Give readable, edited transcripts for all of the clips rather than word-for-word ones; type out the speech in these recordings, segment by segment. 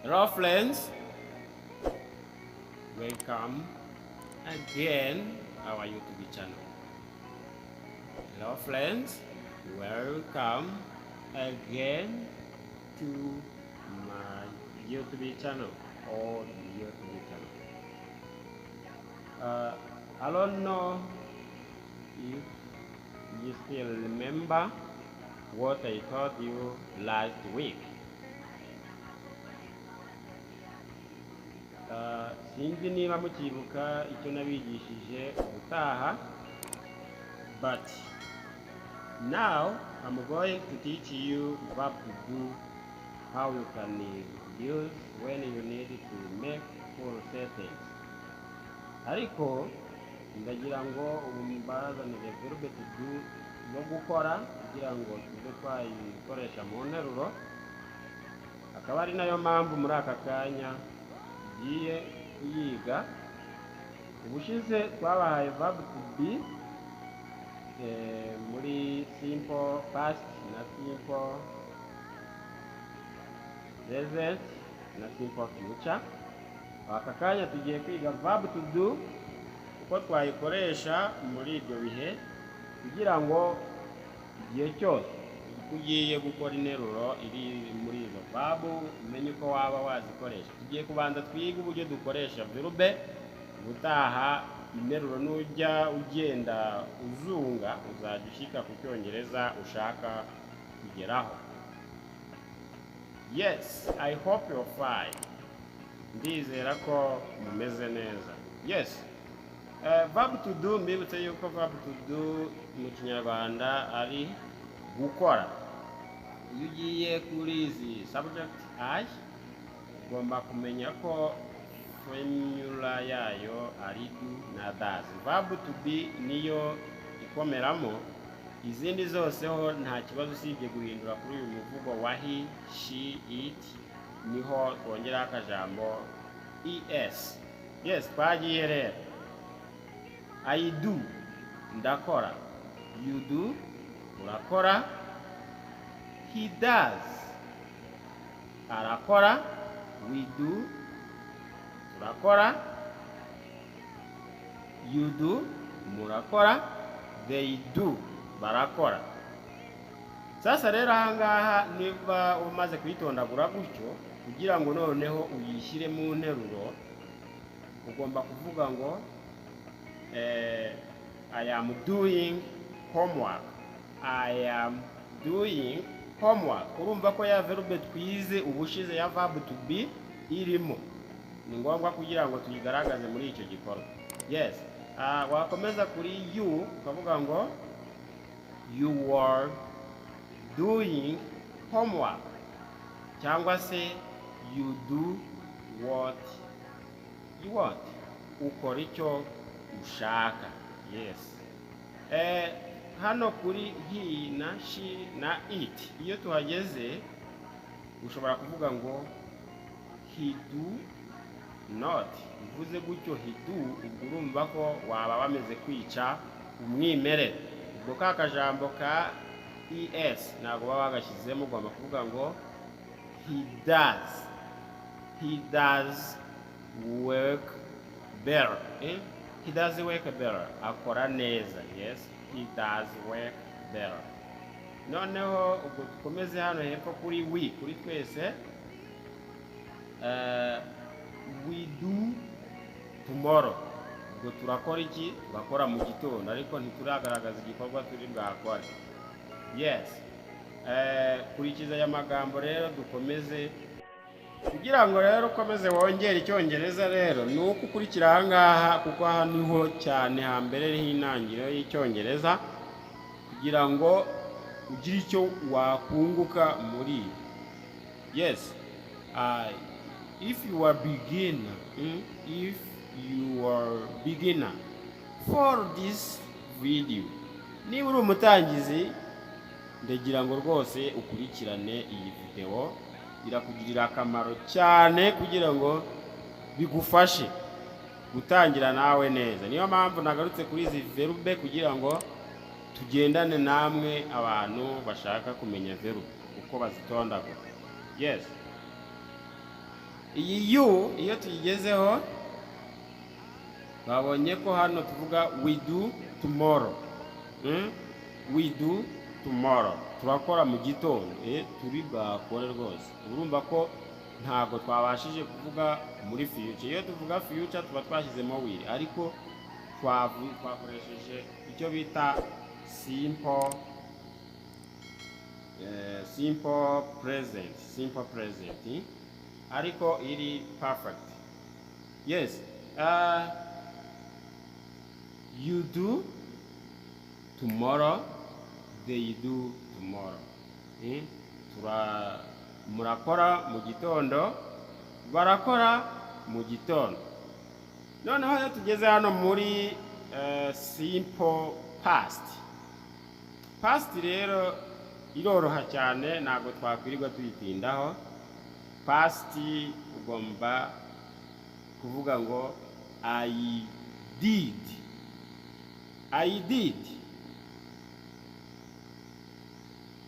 Hello friends, welcome again our YouTube channel. Hello friends, welcome again to my YouTube channel or YouTube channel. I don't know if you still remember what I taught you last week. Sinzi niba mukibuka icyo nabigishije ubutaha, but now I'm going to teach you verb to do, how you can use when you need to make full sentence. Ariko ndagira ngo ubu mbazanire verbe to do yo gukora, kugira ngo tube twayikoresha mu nteruro, akaba ari nayo mpamvu muri aka kanya tugiye kuyiga. Ubushize twabahaye verb to be muri simple past na simple present na simple future. Aka kanya tugiye kwiga verb to do, uko twayikoresha muri ibyo bihe, kugira ngo igihe cyose uko ugiye gukora interuro iri muri izo verb umenye uko waba wazikoresha. Tugiye kubanza twige uburyo dukoresha verbe. Ubutaha interuro nujya ugenda uzunga, uzajya ushyika ku Cyongereza ushaka kugeraho. Yes, I hope you're fine. Ndizera ko mumeze neza. Yes. Verb to do, mbibutse yuko verb to do mu Kinyarwanda ari gukora. Iyo ugiye kuri izi subject I, ugomba kumenya ko formula yayo ari do na does. Verb to be niyo ikomeramo, izindi zose ho nta kibazo, usibye guhindura kuri uyu muvugo wa he, she, it, niho twongeraho akajambo es. Yes, twagiye rero. I do, ndakora. You do, urakora. He does, arakora. We do, turakora. You do, murakora. They do, barakora. Sasa rero ahangaha, niba umaze kuyitondagura gutyo, kugira ngo noneho uyishyire mu nteruro, ugomba kuvuga ngo "I am doing homework." I am doing homework. Urumva ko ya verbe twize ubushize ya verb to be irimo, ni ngombwa kugira ngo tuyigaragaze muri icyo gikorwa. Yes. Wakomeza kuri you, ukavuga ngo "You are doing homework" cyangwa se "You do what you want", ukora icyo ushaka. Yes. Hano kuri he na she na it, iyo tuhageze ushobora kuvuga ngo "He do not". Uvuze gutyo "he do", ubwo urumva ko waba wameze kwica umwimerere, ubwo ka kajambo ka es ntabwo baba bagashyizemo. Ugomba kuvuga ngo "He does." He does work better, eh? He does work better, akora neza. Yes, he does work better. Noneho ubwo dukomeze hano hepfo kuri we, kuri twese. We do tomorrow. Ubwo turakora iki? Turakora mu gitondo, ariko ntituragaragaza igikorwa turi bwakore. Yes. Kurikiza aya magambo rero dukomeze. Kugira ngo rero ukomeze wongere Icyongereza rero, ni uko ukurikira aha ngaha, kuko aha niho cyane hambere h'intangiriro y'Icyongereza, kugira ngo ugire icyo wakunguka muri ibi. Yes. If you are beginner, if you are beginner for this video, niba uri umutangizi, ndagira ngo rwose ukurikirane iyi video, irakugirira akamaro cyane kugira ngo bigufashe gutangira nawe neza. Niyo mpamvu nagarutse kuri izi verbe, kugira ngo tugendane namwe abantu bashaka kumenya verbe uko bazitondagura. Yes. Iyi you iyo tuyigezeho, twabonye ko hano tuvuga "we do tomorrow". We do tomorrow, turakora mu gitondo. Turi bwakore rwose. Urumva ko ntabwo twabashije kuvuga muri future. Iyo tuvuga future tuba twashyizemo will, ariko twakoresheje icyo bita simple present, simple present ariko iri perfect. Yes, you do tomorrow, they do tomorrow. Murakora mu gitondo, barakora mu gitondo. Noneho iyo tugeze hano muri simple past, past rero iroroha cyane, ntabwo twakwirirwa tuyitindaho. Past ugomba kuvuga ngo "I did". "I did",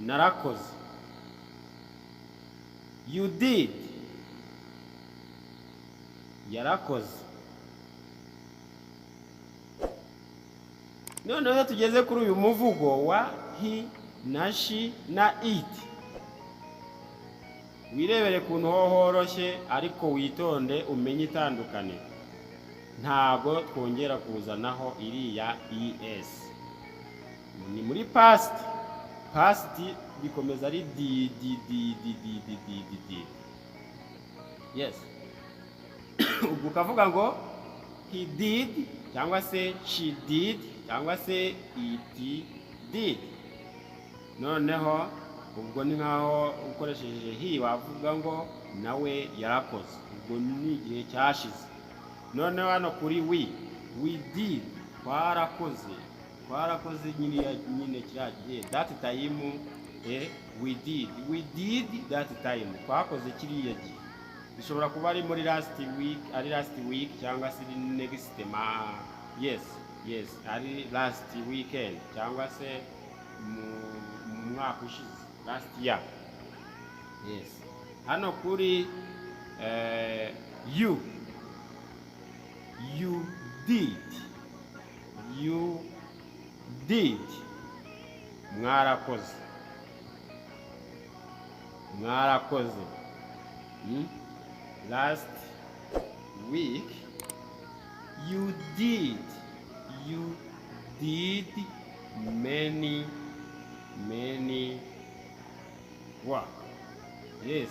narakoze. "You did", yarakoze. Noneho iyo tugeze kuri uyu muvugo wa he na she na it, wirebere ukuntu ho horoshye, ariko witonde umenye itandukaniro. Ntago twongera kuzanaho iriya es. Ni muri past. Past bikomeza ari d, d, d, d, d, d, d, d, d. Yes, ubwo ukavuga ngo "he did" cyangwa se "she did" cyangwa se "it did". Noneho ubwo ni nkaho ukoresheje he wavuga ngo nawe yarakoze, ubwo ni igihe cyashize. Noneho hano kuri we, "we did", twarakoze, twarakoze nyine, nyine kiriya gihe, that time. We did, we did that time, twakoze kiriya gihe. Bishobora kuba ari muri last week, ari last week cyangwa se ari next ma yes, ari last weekend cyangwa se mu mwaka ushize, last year. Yes, hano kuri you, "you did", "you did", mwarakoze, mwarakoze. Last week you did, you did many, many work. Yes,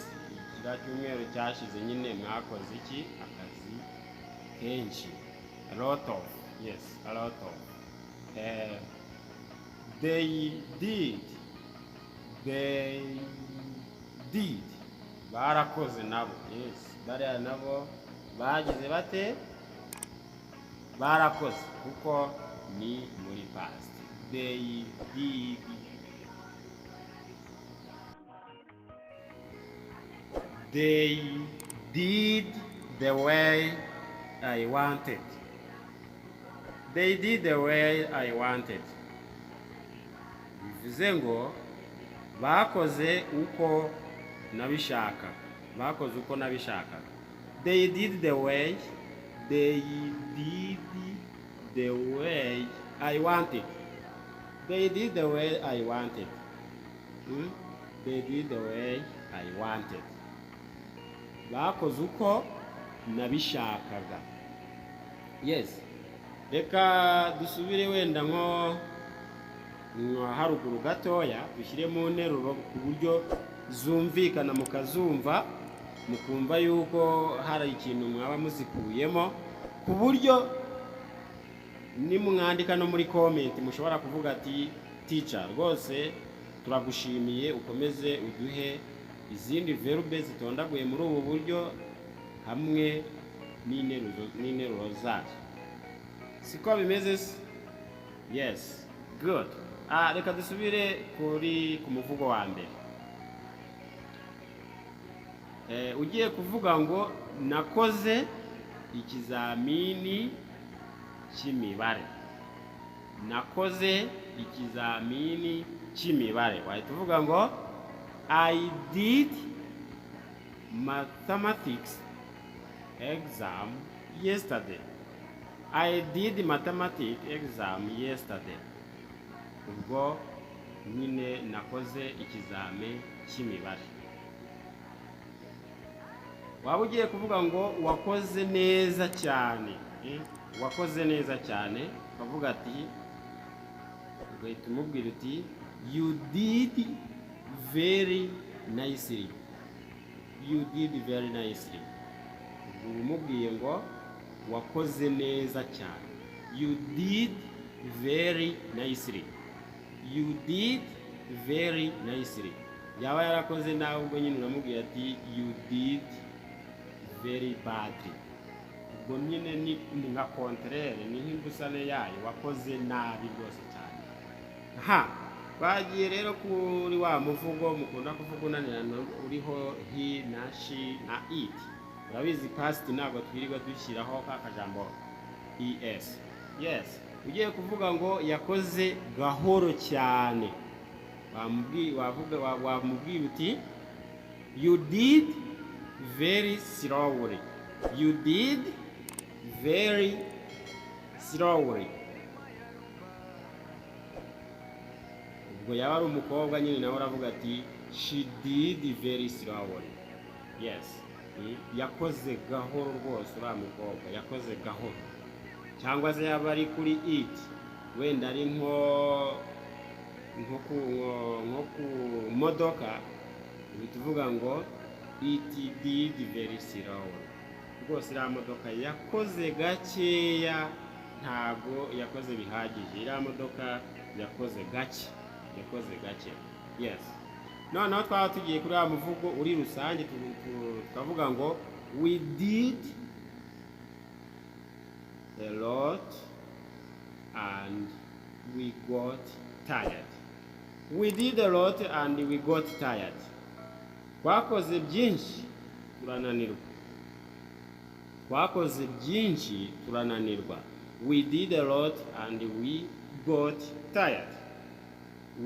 kiriya cyumweru cyashize nyine mwakoze iki? Akazi kenshi, a lot of. Yes, a lot of. They did, they did, barakoze nabo. Yes, bariya nabo bagize bate? Barakoze, kuko ni muri past. They did, they did the way I wanted. They did the way I wanted, bivuze ngo bakoze uko nabishaka, bakoze uko nabishakaga. They did the way, they did the way I wanted. They did the way I wanted. They did the way I wanted, bakoze uko nabishakaga. Yes, reka dusubire wenda nko haruguru gatoya, dushyire mu nteruro ku buryo zumvikana, mukazumva, mukumva yuko hari ikintu mwaba muzikuyemo, ku buryo nimwandika no muri comment mushobora kuvuga ati: "Teacher, rwose turagushimiye, ukomeze uduhe izindi verbe zitondaguye muri ubu buryo hamwe n'interuro zazo." Siko bimeze se? Yes, good. Reka dusubire ku muvugo wa mbere. Ugiye kuvuga ngo nakoze ikizamini cy'imibare, nakoze ikizamini cy'imibare, wahita uvuga ngo "I did mathematics exam yesterday. I did mathematics exam yesterday. Ubwo nyine nakoze ikizame cy'imibare. Waba ugiye kuvuga ngo wakoze neza cyane, wakoze neza cyane, ukavuga ati, ugahita umubwira uti: "You did very nicely. You did very nicely." Ubwo uba umubwiye ngo wakoze neza cyane. You did very nicely. You did very nicely. Yaba yarakoze nawe, ubwo nyine uramubwira ati: "You did very badly." Ubwo nyine ni nka contraire, ni nk'imbusane yayo, wakoze nabi rwose cyane. Ha, bagiye rero kuri wa muvugo mukunda kuvuga unanirana, uriho he na she na it. Urabizi, past ntabwo twirirwa dushyiraho ka kajambo es. Yes, ugiye kuvuga ngo yakoze gahoro cyane, wavuga, wamubwira uti: "You did very slowly. You did very slowly." Ubwo yaba ari umukobwa nyine, nawe aravuga ati: "She did very slowly." Yes. Yakoze gahoro rwose, uriya mukobwa yakoze gahoro. Cyangwa se yaba ari kuri it, wenda ari nko ku modoka, uhita uvuga ngo "It did very slowly." Rwose iriya modoka yakoze gakeya, ntago yakoze bihagije, iriya modoka yakoze gake, yakoze gake. Yes. Noneho twaba tugiye kuri wa muvugo uri rusange, tukavuga ngo "We did a lot and we got tired. We did a lot and we got tired." Twakoze byinshi turananirwa. Twakoze byinshi turananirwa. We did a lot and we got tired.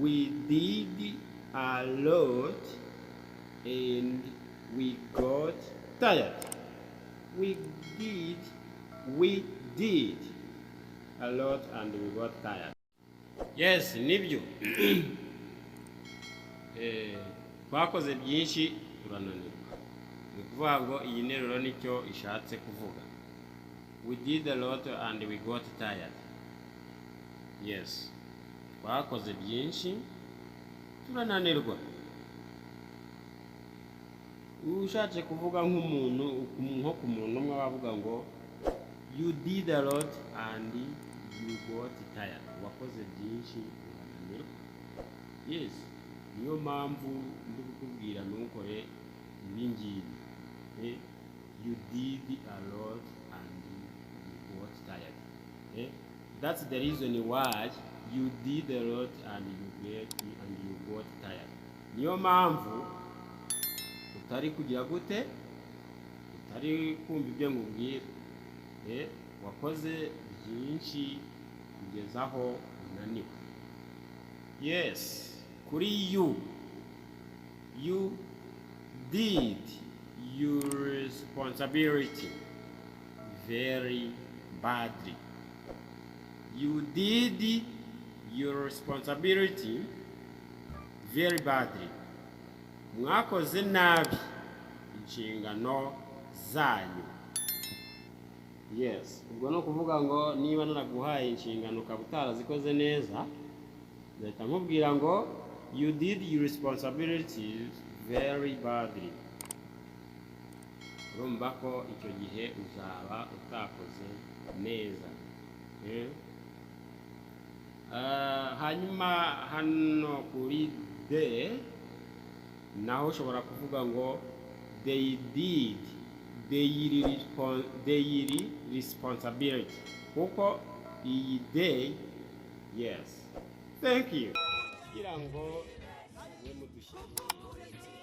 We did a lot and we got tired. We did a lot and we got tired. Yes, nibyo. Twakoze byinshi turananirwa. Ni ukuvuga ngo iyi nteruro nicyo ishatse kuvuga: "We did a lot and we got tired." Yes, twakoze byinshi turananirwa. Ushatse kuvuga nk'umuntu, nko ku muntu umwe, wavuga ngo "You did a lot and you got tired." Wakoze byinshi urananirwa. Yes, niyo mpamvu ndi kukubwira ntukore ibi ngibi. You did a lot and you got tired. That's the reason why you did a lot and you got tired. Niyo mpamvu utari kugira gute, utari kumva ibyo nkubwira. Wakoze byinshi kugeza aho unaniwe. Yes, kuri you: You did your responsibility very badly. You did your responsibility very badly. Mwakoze nabi inshingano zanyu. Yes, ubwo ni ukuvuga ngo niba naraguhaye inshingano ukaba utarazikoze neza, ndahita nkubwira ngo "You did your responsibilities very badly." Urumva ko icyo gihe uzaba utakoze neza. Ah, hanyuma hano kuri they naho ushobora kuvuga ngo "They did their responsibility," kuko iyi they. Yes, thank you. Kugira ngo